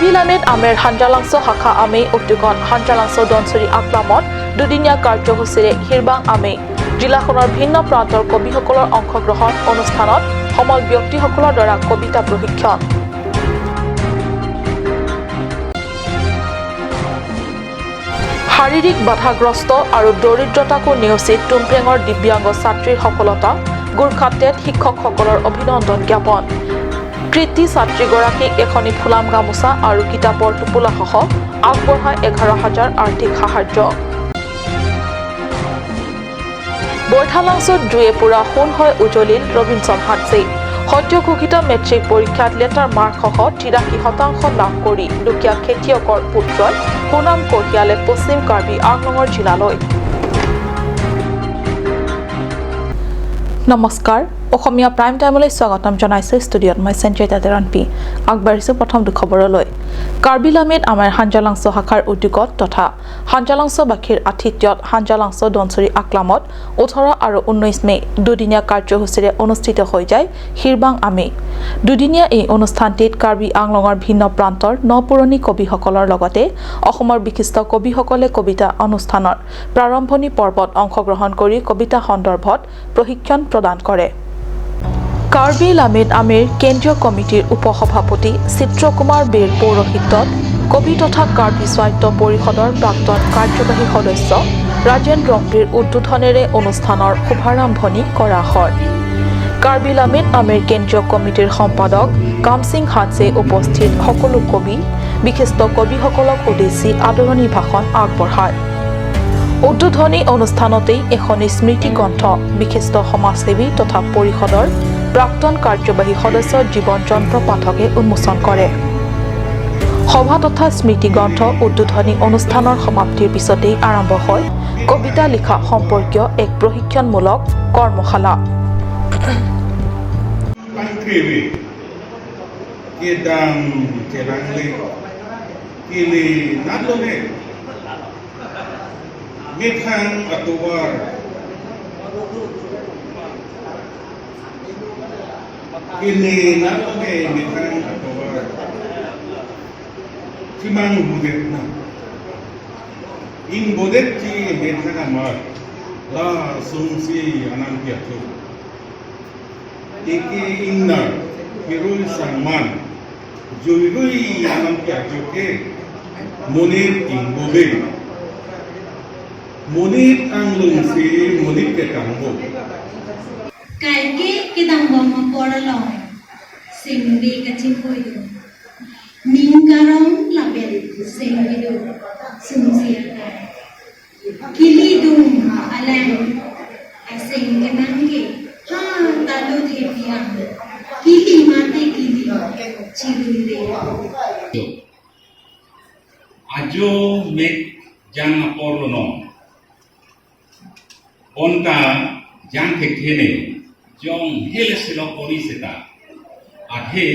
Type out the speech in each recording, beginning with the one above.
কাৰ্বি লামেত আমেৰ হাঞ্জালাংছ শাখা আমে উদ্যোগত হাঞ্জালাংছ দনচুৰি আকলামত দুদিনীয়া কাৰ্যসূচীৰে হিৰবাং আমে জিলাখনৰ ভিন্ন প্ৰান্তৰ কবিসকলৰ অংশগ্ৰহণ অনুষ্ঠানত সমল ব্যক্তিসকলৰ দ্বাৰা কবিতা প্ৰশিক্ষণ। শাৰীৰিক বাধাগ্ৰস্ত আৰু দৰিদ্ৰতাকো নেওচি টুমপ্ৰেঙৰ দিব্যাংগ ছাত্ৰীৰ সফলতা, গোৰ্খা টেট শিক্ষকসকলৰ অভিনন্দন জ্ঞাপন। কৃতি ছাত্ৰীগৰাকীক এখনি ফুলাম গামোচা আৰু কিতাপৰ টোপোলাসহ আগবঢ়ায় 11,000 আৰ্থিক সাহায্য। বৈঠালাংছত জুয়ে পুৰা সোণ হৈ উজলিল ৰবিনচন হাটছে। সদ্য ঘোষিত মেট্ৰিক পৰীক্ষাত লেটাৰ মাৰ্কসহ 83% লাভ কৰি দুখীয়া খেতিয়কৰ পুত্ৰই সুনাম কঢ়িয়ালে পশ্চিম কাৰ্বি আংলঙৰ জিলালৈ। নমস্কাৰ, অসমীয়া প্ৰাইম টাইমলৈ স্বাগতম জনাইছোঁ। ষ্টুডিঅ'ত মই সঞ্জয়িতা তেৰণপি। আগবাঢ়িছোঁ প্ৰথমটো খবৰলৈ। কাৰ্বি লামেত আমাৰ হাঞ্জালাংছ শাখাৰ উদ্যোগত তথা হাঞ্জালাংছবাসীৰ আতিথ্যত হাঞ্জালাংছ দনচুৰি আকলামত 18 আৰু 19 মে' দুদিনীয়া কাৰ্যসূচীৰে অনুষ্ঠিত হৈ যায় হিৰবাং আমে। দুদিনীয়া এই অনুষ্ঠানটিত কাৰ্বি আংলঙৰ ভিন্ন প্ৰান্তৰ ন পুৰণি কবিসকলৰ লগতে অসমৰ বিশিষ্ট কবিসকলে কবিতা অনুষ্ঠানৰ প্ৰাৰম্ভণি পৰ্বত অংশগ্ৰহণ কৰি কবিতা সন্দৰ্ভত প্ৰশিক্ষণ প্ৰদান কৰে। কাৰ্বি লামেত আমেৰ কেন্দ্ৰীয় কমিটিৰ উপসভাপতি চিত্ৰকুমাৰ বেৰ পৌৰোহিত্যত কবি তথা কাৰ্বি স্বায়ত্ত পৰিষদৰ প্ৰাক্তন কাৰ্যবাহী সদস্য ৰাজেন ৰংপিৰ উদ্বোধনেৰে অনুষ্ঠানৰ শুভাৰম্ভণি কৰা হয়। কাৰ্বি লামেত আমেৰ কেন্দ্ৰীয় কমিটিৰ সম্পাদক কামসিং হাটছে উপস্থিত সকলো কবি বিশিষ্ট কবিসকলক উদ্দেশ্যি আদৰণি ভাষণ আগবঢ়ায়। উদ্বোধনী অনুষ্ঠানতেই এখনি স্মৃতিগ্ৰন্থ বিশিষ্ট সমাজসেৱী তথা পৰিষদৰ প্ৰাক্তন কাৰ্যবাহী সদস্য জীৱন চন্দ্ৰ পাঠকে উন্মোচন কৰে। সভা তথা স্মৃতিগ্ৰন্থ উদ্বোধনী অনুষ্ঠানৰ সমাপ্তিৰ পিছতেই আৰম্ভ হয় কবিতা লিখা সম্পৰ্কীয় এক প্ৰশিক্ষণমূলক কৰ্মশালা। Kini nalone mithang atowar kimang budet na in bodet chi mithang amar la sungsi anang piatu iki innar hirui sangman juirui anang piatu ke monir ingbobe monir anglungsi monir ke tangbo Kaike kidang boma porlo singbi kachimboyo ningkarong label singbido sungsia kilidung alang asing kenangge ha talo thepia kili mate kili chirunde ajo mek jang porlo no onta jang thekene jong hele selo poriseta adhe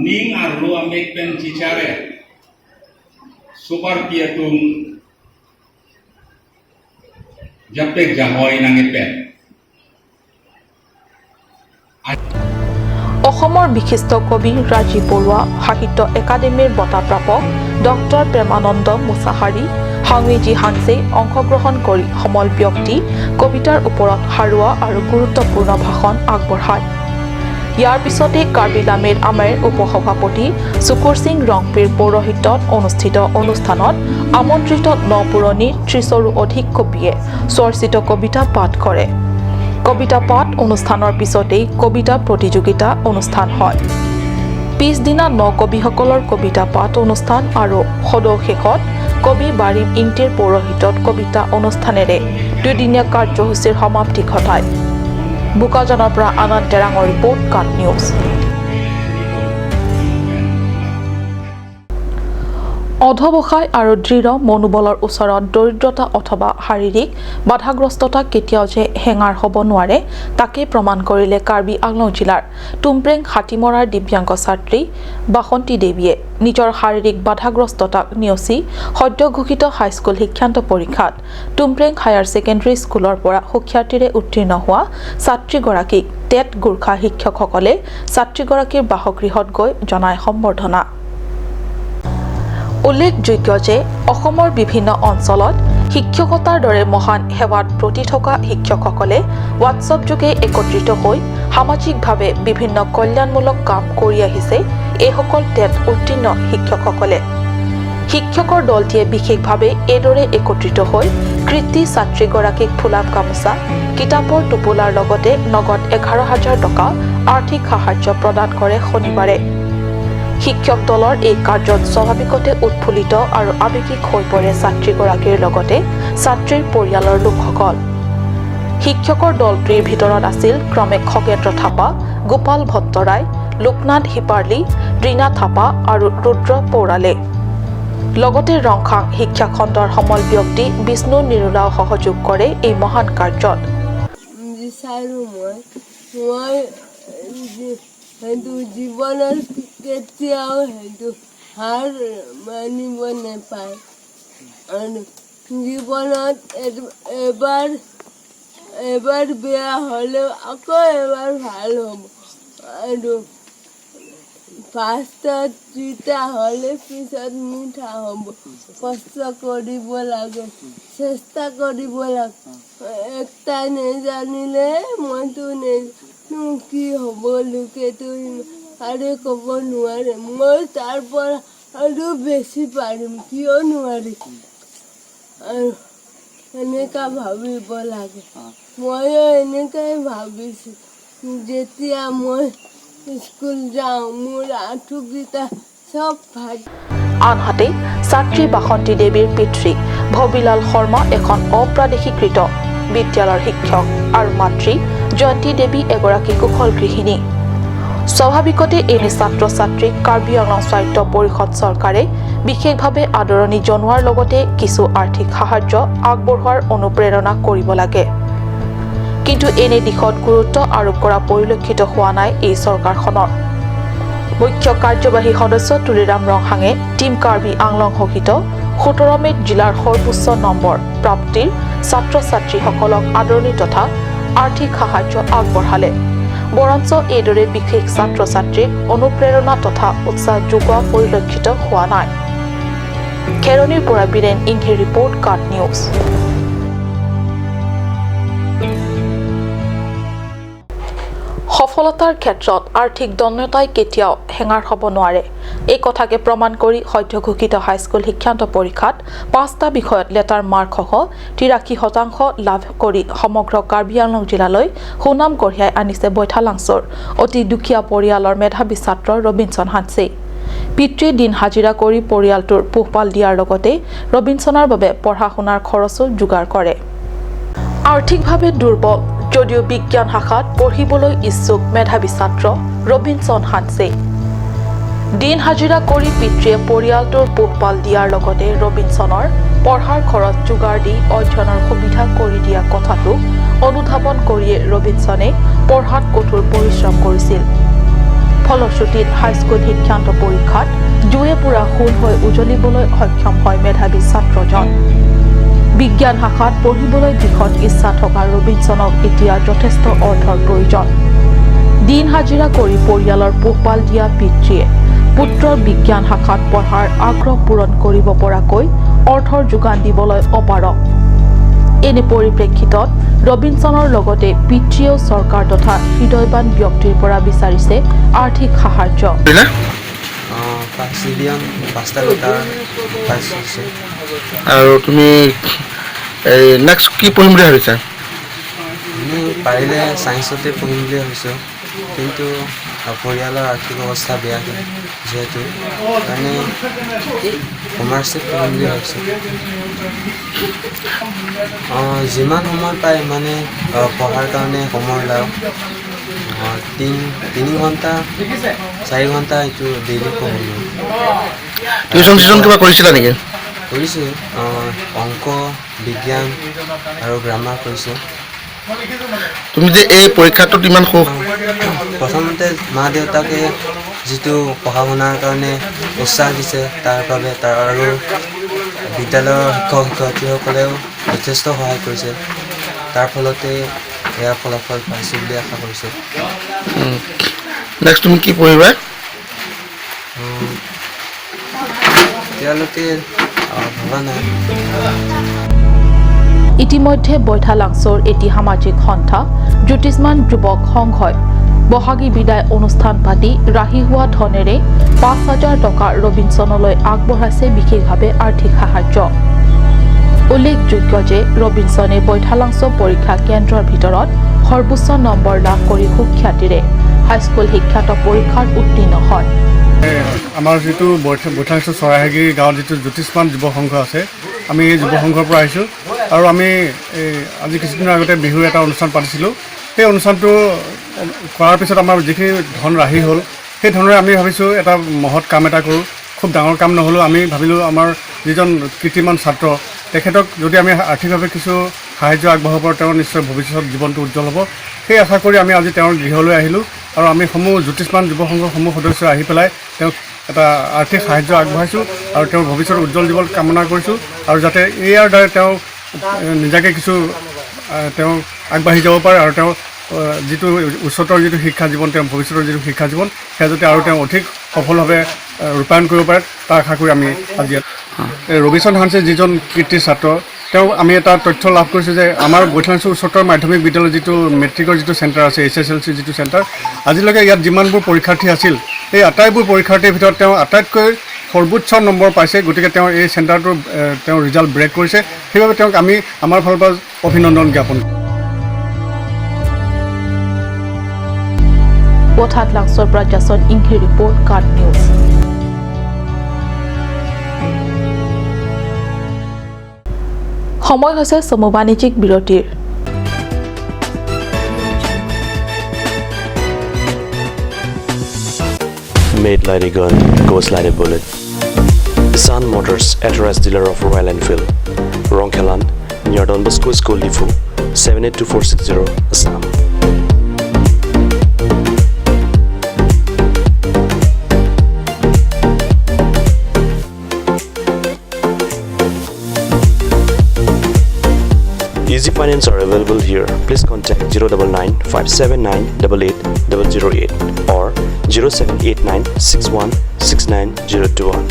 ning ar lo mek pen chichare super piatung japek jahoi nange pen। অসমৰ বিশিষ্ট কবি ৰাজীৱ বৰুৱা, সাহিত্য একাডেমীৰ বঁটাপ্ৰাপক doctor Premanand Mushahary, হাংৱেজী হাংছে অংশগ্ৰহণ কৰি সমল ব্যক্তি কবিতাৰ ওপৰত সাৰুৱা আৰু গুৰুত্বপূৰ্ণ ভাষণ আগবঢ়ায়। ইয়াৰ পিছতে কাৰ্বি লামেৰ আমেৰ উপসভাপতি চুকুৰ সিং ৰংপিৰ পৌৰোহিত্যত অনুষ্ঠিত অনুষ্ঠানত আমন্ত্ৰিত ন পুৰণি 30ৰো অধিক কবিয়ে চৰ্চিত কবিতা পাঠ কৰে। কবিতা পাঠ অনুষ্ঠানৰ পিছতেই কবিতা প্ৰতিযোগিতা অনুষ্ঠান হয়। পিছদিনা ন কবিসকলৰ কবিতা পাঠ অনুষ্ঠান আৰু সদৌ শেষত কবি বাৰিম ইংটিৰ পৌৰোহিত্যত কবিতা অনুষ্ঠানেৰে দুদিনীয়া কাৰ্যসূচীৰ সমাপ্তি ঘটায়। বোকাজানৰ পৰা আনন্দ তেৰাঙৰ ৰিপৰ্ট, কাট নিউজ। অধৱসায় আৰু দৃঢ় মনোবলৰ ওচৰত দৰিদ্ৰতা অথবা শাৰীৰিক বাধাগ্ৰস্ততা কেতিয়াও যে হেঙাৰ হ'ব নোৱাৰে তাকে প্ৰমাণ কৰিলে কাৰ্বি আংলং জিলাৰ টুমপ্ৰেং হাতীমৰাৰ দিব্যাংগ ছাত্ৰী বাসন্তী দেৱীয়ে। নিজৰ শাৰীৰিক বাধাগ্ৰস্ততাক নেওচি সদ্য ঘোষিত হাইস্কুল শিক্ষান্ত পৰীক্ষাত টুমপ্ৰেং হায়াৰ ছেকেণ্ডেৰী স্কুলৰ পৰা সুখ্যাতিৰে উত্তীৰ্ণ হোৱা ছাত্ৰীগৰাকীক টেট গোৰ্খা শিক্ষকসকলে ছাত্ৰীগৰাকীৰ বাসগৃহত গৈ জনায় সম্বৰ্ধনা। উল্লেখযোগ্য যে অসমৰ বিভিন্ন অঞ্চলত শিক্ষকতাৰ দৰে মহান সেৱাত ব্ৰতী থকা শিক্ষকসকলে হোৱাটছএপ যোগে একত্ৰিত হৈ সামাজিকভাৱে বিভিন্ন কল্যাণমূলক কাম কৰি আহিছে। এইসকল টেট উত্তীৰ্ণ শিক্ষকসকলে শিক্ষকৰ দলটিয়ে বিশেষভাৱে এইদৰে একত্ৰিত হৈ কৃতী ছাত্ৰীগৰাকীক ফুলাম গামোচা, কিতাপৰ টোপোলাৰ লগতে নগদ 11,000 টকা আৰ্থিক সাহায্য প্ৰদান কৰে শনিবাৰে। শিক্ষক দলৰ এই কাৰ্যত স্বাভাৱিকতে উৎফুল্লিত আৰু আৱেগিক হৈ পৰে ছাত্ৰীগৰাকীৰ লগতে ছাত্ৰীৰ পৰিয়ালৰ লোকসকল। শিক্ষকৰ দলটিৰ ভিতৰত আছিল ক্ৰমে খগেন্দ্ৰ থাপা, গোপাল ভট্টৰায়, লোকনাথ হিপাৰ্লি, ৰীণা থাপা আৰু ৰুদ্ৰ পৌৰালে। লগতে ৰংখাং শিক্ষাখণ্ডৰ সমল ব্যক্তি বিষ্ণু নিৰোলাও সহযোগ কৰে এই মহান কাৰ্যত। বিচাৰোঁ মই মই সেইটো জীৱনত কেতিয়াও সেইটো হাৰ মানিব নাপায় আৰু জীৱনত এবাৰ এবাৰ বেয়া হ'লেও আকৌ এবাৰ ভাল হ'ব আৰু ফাৰ্ষ্টত তিতা হ'লে পিছত মিঠা হ'ব। কষ্ট কৰিব লাগে, চেষ্টা কৰিব লাগে। একটাই নেজানিলে মইতো নেজানো কি হ'ব, লোকেতো আৰু ক'ব নোৱাৰে। মই তাৰ পৰা আৰু বেছি পাৰিম, কিয় নোৱাৰিম, আৰু এনেকা ভাবিব লাগে। ময়ো এনেকাই ভাবিছোঁ। যেতিয়া মই স্কুল যাওঁ, মোৰ আঁঠুকেইটা চব ফাটি আনহাতে ছাত্ৰী বাসন্তী দেৱীৰ পিতৃ ভবিলাল শৰ্মা এখন অপ্ৰাদেশীকৃত বিদ্যালয়ৰ শিক্ষক আৰু মাতৃ জয়ন্তী দেৱী এগৰাকী কুশল গৃহিণী। স্বাভাৱিকতে এনে ছাত্ৰ ছাত্ৰীক কাৰ্বি আংলং স্বায়ত্ত পৰিষদ চৰকাৰে বিশেষভাৱে আদৰণি জনোৱাৰ লগতে কিছু আৰ্থিক সাহায্য আগবঢ়োৱাৰ অনুপ্ৰেৰণা কৰিব লাগে। কিন্তু এনে দিশত গুৰুত্ব আৰোপ কৰা পৰিলক্ষিত হোৱা নাই এই চৰকাৰখনৰ। মুখ্য কাৰ্যবাহী সদস্য তুলিৰাম ৰংহাঙে টীম কাৰ্বি আংলং ঘোষিত 17 মে'ত জিলাৰ সৰ্বোচ্চ নম্বৰ প্ৰাপ্তিৰ ছাত্ৰ ছাত্ৰীসকলক আদৰণি তথা আৰ্থিক সাহায্য আগবঢ়ালে। বৰঞ্চ এইদৰে বিশেষ ছাত্ৰ ছাত্ৰীক অনুপ্ৰেৰণা তথা উৎসাহ যোগোৱা পৰিলক্ষিত হোৱা নাই। খেৰণিৰ পৰা বীৰেণ ইংহিৰ ৰিপৰ্ট, কাট নিউজ। সফলতাৰ ক্ষেত্ৰত আৰ্থিক দন্যতাই কেতিয়াও হেঙাৰ হ'ব নোৱাৰে, এই কথাকে প্ৰমাণ কৰি সদ্য ঘোষিত হাইস্কুল শিক্ষান্ত পৰীক্ষাত 5টা বিষয়ত লেটাৰ মাৰ্কসহ 83% লাভ কৰি সমগ্ৰ কাৰ্বি আংলং জিলালৈ সুনাম কঢ়িয়াই আনিছে বৈঠালাংছ'ৰ অতি দুখীয়া পৰিয়ালৰ মেধাৱী ছাত্ৰ ৰবিনচন হাঞ্চে। পিতৃয়ে দিন হাজিৰা কৰি পৰিয়ালটোৰ পোহপাল দিয়াৰ লগতে ৰবিনচনৰ বাবে পঢ়া শুনাৰ খৰচো যোগাৰ কৰে। আৰ্থিকভাৱে দুৰ্বল যদিও বিজ্ঞান শাখাত পঢ়িবলৈ ইচ্ছুক মেধাৱী ছাত্ৰ ৰবিনচন হাঞ্চে। দিন হাজিৰা কৰি পিতৃয়ে পৰিয়ালটোৰ পোহপাল দিয়াৰ লগতে ৰবিনচনৰ পঢ়াৰ খৰচ যোগাৰ দি অধ্যয়নৰ সুবিধা কৰি দিয়া কথাটোক অনুধাৱন কৰিয়ে ৰবিনচনে পঢ়াত কঠোৰ পৰিশ্ৰম কৰিছিল। ফলশ্ৰুতিত হাইস্কুল শিক্ষান্ত পৰীক্ষাত জুয়ে পোৰা সোণ হৈ উজ্বলিবলৈ সক্ষম হয় মেধাৱী ছাত্ৰজন। বিজ্ঞান শাখাত পঢ়িবলৈ ভীষণ ইচ্ছা থকা ৰবিনচনক এতিয়া যথেষ্ট অৰ্থৰ প্ৰয়োজন। দিন হাজিৰা কৰি পৰিয়ালৰ পোহপাল দিয়া পিতৃয়ে পুত্ৰৰ বিজ্ঞান শাখাত পঢ়াৰ আগ্ৰহ পূৰণ কৰিব পৰাকৈ অৰ্থৰ যোগান দিবলৈ অপাৰগ। এনে পৰিপ্ৰেক্ষিতত ৰবিনচনৰ লগতে পিতৃয়েও চৰকাৰ তথা হৃদয়বান ব্যক্তিৰ পৰা বিচাৰিছে আৰ্থিক সাহায্য। ফাৰ্ষ্ট ডিভিজন, 5টা লেটাৰ পাইছোঁ। আৰু তুমি এই নেক্সট কি পঢ়িম বুলি ভাবিছা? এনেই পাৰিলে ছায়েন্সতে পঢ়িম বুলি ভাবিছোঁ, কিন্তু পৰিয়ালৰ আৰ্থিক অৱস্থা বেয়া যিহেতু কাৰণে কমাৰ্চত পঢ়িম বুলি ভাবিছোঁ। যিমান সময় পায় সিমানে পঢ়াৰ কাৰণে সময় উলাওঁ। 3 ঘণ্টা 4 ঘণ্টা এইটো ডেইলি পঢ়োঁ মই। টিউশ্যন চিউশ্যন কিবা কৰিছিলা নেকি? কৰিছোঁ, অংক, বিজ্ঞান আৰু গ্ৰামাৰ কৰিছোঁ। তুমি যে এই পৰীক্ষাটোত ইমান সুখ? প্ৰথমতে মা দেউতাকে যিটো পঢ়া শুনাৰ কাৰণে উৎসাহ দিছে তাৰ বাবে, তাৰ আৰু বিদ্যালয়ৰ শিক্ষক শিক্ষয়িত্ৰীসকলেও যথেষ্ট সহায় কৰিছে, তাৰ ফলতে এয়া ফলাফল পাইছোঁ বুলি আশা কৰিছোঁ। নেক্সট তুমি কি পঢ়িবা? এতিয়ালৈকে ভবা নাই। ইতিমধ্যে বৈঠালাংছ'ৰ এটি সামাজিক সন্থা জ্যোতিষ্মান যুৱক সংঘই বহাগী বিদায় অনুষ্ঠান পাতি ৰাহি হোৱা ধনেৰে 5000 টকা ৰবিনছনলৈ আগবঢ়াইছে বিশেষভাৱে আৰ্থিক সাহায্য। উল্লেখযোগ্য যে ৰবিনছনে বৈঠালাংছ পৰীক্ষা কেন্দ্ৰৰ ভিতৰত সৰ্বোচ্চ নম্বৰ লাভ কৰি সুখ্যাতিৰে হাইস্কুল শিক্ষান্ত পৰীক্ষাত উত্তীৰ্ণ হয়। আমাৰ যিটো বৈঠালাংছ চৰাইহাগী গাঁৱত যিটো জ্যোতিষ্মান যুৱ সংঘ আছে, আমি এই যুৱ সংঘৰ পৰা আহিছোঁ আৰু আমি এই আজি কিছুদিনৰ আগতে বিহুৰ এটা অনুষ্ঠান পাতিছিলোঁ। সেই অনুষ্ঠানটো কৰাৰ পিছত আমাৰ যিখিনি ধন ৰাহি হ'ল, সেই ধনেৰে আমি ভাবিছোঁ এটা মহৎ কাম এটা কৰোঁ। খুব ডাঙৰ কাম নহ'লেও আমি ভাবিলোঁ আমাৰ যিজন কৃতিমান ছাত্ৰ, তেখেতক যদি আমি আৰ্থিকভাৱে কিছু সাহায্য আগবঢ়াব পাৰোঁ, তেওঁৰ নিশ্চয় ভৱিষ্যত জীৱনটো উজ্জ্বল হ'ব। সেই আশা কৰি আমি আজি তেওঁৰ গৃহলৈ আহিলোঁ আৰু আমি সমূহ জ্যোতিষ্মান যুৱ সংঘৰ সমূহ সদস্য আহি পেলাই তেওঁক এটা আৰ্থিক সাহায্য আগবঢ়াইছোঁ আৰু তেওঁৰ ভৱিষ্যত উজ্জ্বল জীৱন কামনা কৰিছোঁ আৰু যাতে ইয়াৰ দ্বাৰা তেওঁ নিজাকৈ কিছু তেওঁ আগবাঢ়ি যাব পাৰে আৰু তেওঁ যিটো উচ্চতৰ যিটো শিক্ষা জীৱন, তেওঁ ভৱিষ্যতৰ যিটো শিক্ষা জীৱন, সেয়া যাতে আৰু তেওঁ অধিক সফলভাৱে ৰূপায়ণ কৰিব পাৰে, তাৰ আশা কৰি আমি আজি ইয়াত ৰবিচন্দ্ৰ হানছে যিজন কৃতী ছাত্ৰ, তেওঁ আমি এটা তথ্য লাভ কৰিছোঁ যে আমাৰ বৈঠালাংছ উচ্চতৰ মাধ্যমিক বিদ্যালয়ৰ যিটো মেট্ৰিকৰ যিটো চেণ্টাৰ আছে, HSLC যিটো চেণ্টাৰ, আজিলৈকে ইয়াত যিমানবোৰ পৰীক্ষাৰ্থী আছিল, এই আটাইবোৰ পৰীক্ষাৰ্থীৰ ভিতৰত তেওঁ আটাইতকৈ সৰ্বোচ্চ নম্বৰ পাইছে। গতিকে তেওঁ এই চেণ্টাৰটোৰ তেওঁ ৰিজাল্ট ব্ৰেক কৰিছে। সেইবাবে তেওঁক আমি আমাৰ ফালৰ পৰা অভিনন্দন জ্ঞাপন কৰোঁ। বৈঠালাংছৰ পৰা জাছন ইংহিৰ ৰিপৰ্ট, কাৰ্ড নিউজ। সময় হৈছে চমু বাণিজ্যিক বিৰতিৰ। Made like a gun, goes like a bullet. Sun Motors, authorized dealer of Royal Enfield, Rongkhelan, near Don Bosco School, Diphu, 782460, Assam. Easy finance are available here. Please contact 099 579 88 008 or 0789 61 69 021.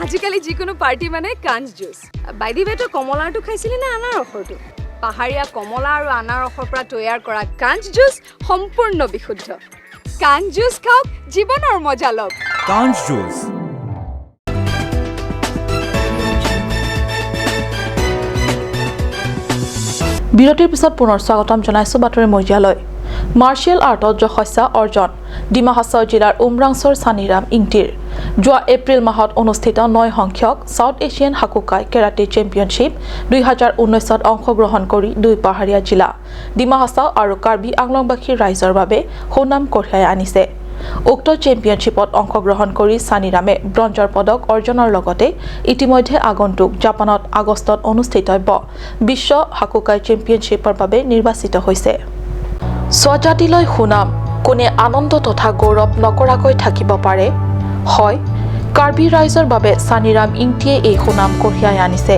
আজিকালি যিকোনো party মানে কাঞ্চ juice. By the ৱে, তই কমলাৰটো খাইছিলি নে আনাৰসৰটো? পাহাৰীয়া কমলা আৰু আনাৰসৰ পৰা তৈয়াৰ কৰা কাঞ্চ জুচ সম্পূৰ্ণ বিশুদ্ধ। কাঞ্চ জুচ খাওক, জীৱনৰ মজা লওক। কাঞ্চ জুচ। বিৰতিৰ পিছত পুনৰ স্বাগতম জনাইছো বাতৰি মজিয়ালৈ। মাৰ্চিয়েল আৰ্টত যশস্যা অৰ্জন ডিমা হাছাও জিলাৰ উমৰাংছৰ চানিৰাম ইংটিৰ। যোৱা এপ্ৰিল মাহত অনুষ্ঠিত 9 সংখ্যক South Asian Hakukai karate championship 2019ত অংশগ্ৰহণ কৰি দুই পাহাৰীয়া জিলা ডিমা হাছাও আৰু কাৰ্বি আংলংবাসীৰ ৰাইজৰ বাবে সুনাম কঢ়িয়াই আনিছে। উক্ত চেম্পিয়নশ্বিপত অংশগ্ৰহণ কৰি চানিৰামে ব্ৰঞ্জৰ পদক অৰ্জনৰ লগতে ইতিমধ্যে আগন্তুক জাপানত আগষ্টত অনুষ্ঠিতব্য বিশ্ব হাকুকাই চেম্পিয়নশ্বিপৰ বাবে নিৰ্বাচিত হৈছে। স্বজাতিলৈ সুনাম কোনে আনন্দ তথা গৌৰৱ নকৰাকৈ থাকিব পাৰে? হয়, কাৰ্বি ৰাইজৰ বাবে চানিৰাম ইংটিয়ে এই সুনাম কঢ়িয়াই আনিছে।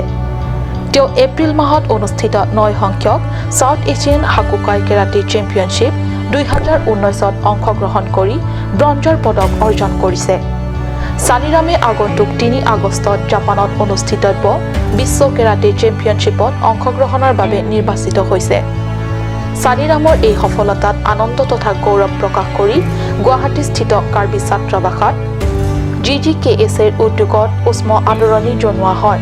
তেওঁ এপ্ৰিল মাহত অনুষ্ঠিত 9 সংখ্যক South Asian Hakukai karate championship 2019ত অংশগ্ৰহণ কৰি ব্ৰঞ্জৰ পদক অৰ্জন কৰিছে। চানিৰামে আগন্তুক 3 আগষ্টত জাপানত অনুষ্ঠিতব্য বিশ্ব কেৰাটে চেম্পিয়নশ্বিপত অংশগ্ৰহণৰ বাবে নিৰ্বাচিত হৈছে। চানিৰামৰ এই সফলতাত আনন্দ তথা গৌৰৱ প্ৰকাশ কৰি গুৱাহাটীস্থিত কাৰ্বি ছাত্ৰাবাসত GGKS এৰ উদ্যোগত উষ্ম আদৰণি জনোৱা হয়।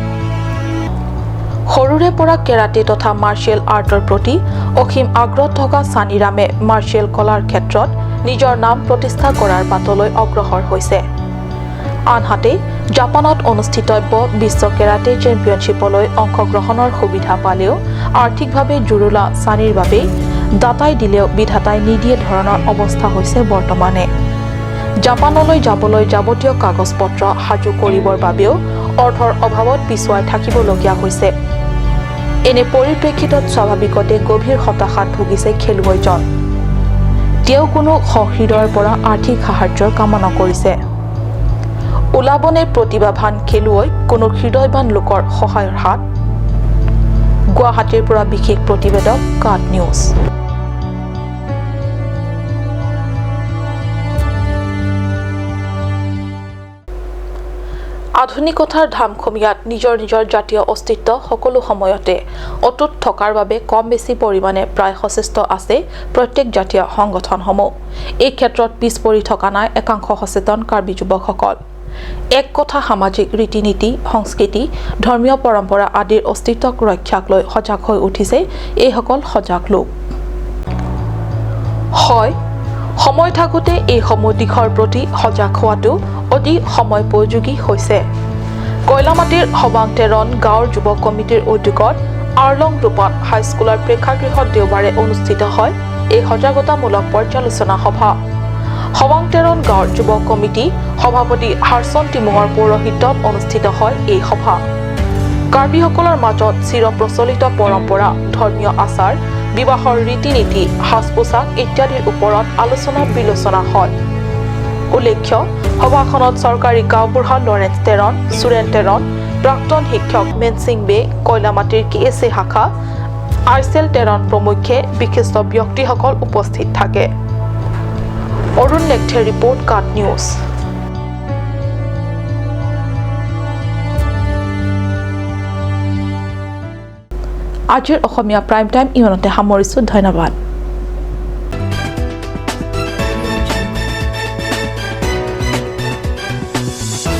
সৰুৰে পৰা কেৰাটে তথা মাৰ্চিয়েল আৰ্টৰ প্ৰতি অসীম আগ্ৰহ থকা চানিৰামে মাৰ্চিয়েল কলাৰ ক্ষেত্ৰত নিজৰ নাম প্ৰতিষ্ঠা কৰাৰ বাটলৈ অগ্ৰসৰ হৈছে। আনহাতে জাপানত অনুষ্ঠিতব্য বিশ্ব কেৰাটে চেম্পিয়নশ্বিপলৈ অংশগ্ৰহণৰ সুবিধা পালেও আৰ্থিকভাৱে জুৰুলা চানিৰ বাবেই দাতাই দিলেও বিধাতাই নিদিয়ে ধৰণৰ অৱস্থা হৈছে বৰ্তমানে। জাপানলৈ যাবলৈ যাৱতীয় কাগজ পত্ৰ সাজু কৰিবৰ বাবেও অৰ্থৰ অভাৱত পিছুৱাই থাকিবলগীয়া হৈছে। এনে পৰিপ্ৰেক্ষিতত স্বাভাৱিকতে গভীৰ হতাশাত ভুগিছে খেলুৱৈজন। তেওঁ কোনো সহৃদয়ৰ পৰা আৰ্থিক সাহায্যৰ কামনা কৰিছে। ওলাবনে প্ৰতিভাৱান খেলুৱৈ কোনো হৃদয়বান লোকৰ সহায়ৰ হাত? গুৱাহাটীৰ পৰা বিশেষ প্ৰতিবেদক, কাট নিউজ। আধুনিকতাৰ ধামখুমীয়াত নিজৰ নিজৰ জাতীয় অস্তিত্ব সকলো সময়তে অটুট থকাৰ বাবে কম বেছি পৰিমাণে প্ৰায় সচেষ্ট আছে প্ৰত্যেক জাতীয় সংগঠনসমূহ। এই ক্ষেত্ৰত পিছ পৰি থকা নাই একাংশ সচেতন কাৰ্বি যুৱকসকল। এক কথা, সামাজিক ৰীতি নীতি, সংস্কৃতি, ধৰ্মীয় পৰম্পৰা আদিৰ অস্তিত্বক ৰক্ষাক লৈ সজাগ হৈ উঠিছে এইসকল সজাগ লোক। হয়, সময় থাকোঁতে এইসমূহ দিশৰ প্ৰতি সজাগ হোৱাটো অতি সময়োপযোগী হৈছে। কয়লামাটিৰ হবাং টেৰণ গাঁৱৰ যুৱ কমিটিৰ উদ্যোগত আৰলং ৰূপাত হাইস্কুলৰ প্ৰেক্ষাগৃহত দেওবাৰে অনুষ্ঠিত হয় এই সজাগতামূলক পৰ্যালোচনা সভা। হবাং টেৰণ গাঁৱৰ যুৱ কমিটি সভাপতি হাৰচন টিমুঙৰ পৌৰোহিত্যত অনুষ্ঠিত হয় এই সভা। কাৰ্বিসকলৰ মাজত চিৰ প্ৰচলিত পৰম্পৰা, ধৰ্মীয় আচাৰ, বিবাহৰ ৰীতি নীতি, সাজ পোছাক ইত্যাদিৰ ওপৰত আলোচনা বিলোচনা হয়। উল্লেখ্য, সভাখনত চৰকাৰী গাঁওবুঢ়া লৰেন্স টেৰণ, সুৰেন টেৰণ, প্ৰাক্তন শিক্ষক মেনচিং বে, কয়লামাটিৰ কে এছ এ শাখা আৰ্চেল টেৰণ প্ৰমুখ্যে বিশিষ্ট ব্যক্তিসকল উপস্থিত থাকে। অৰুণ নেকথে ৰিপৰ্ট, কাট নিউজ। আজিৰ অসমীয়া প্ৰাইম টাইম ইমানতে সামৰিছোঁ। ধন্যবাদ।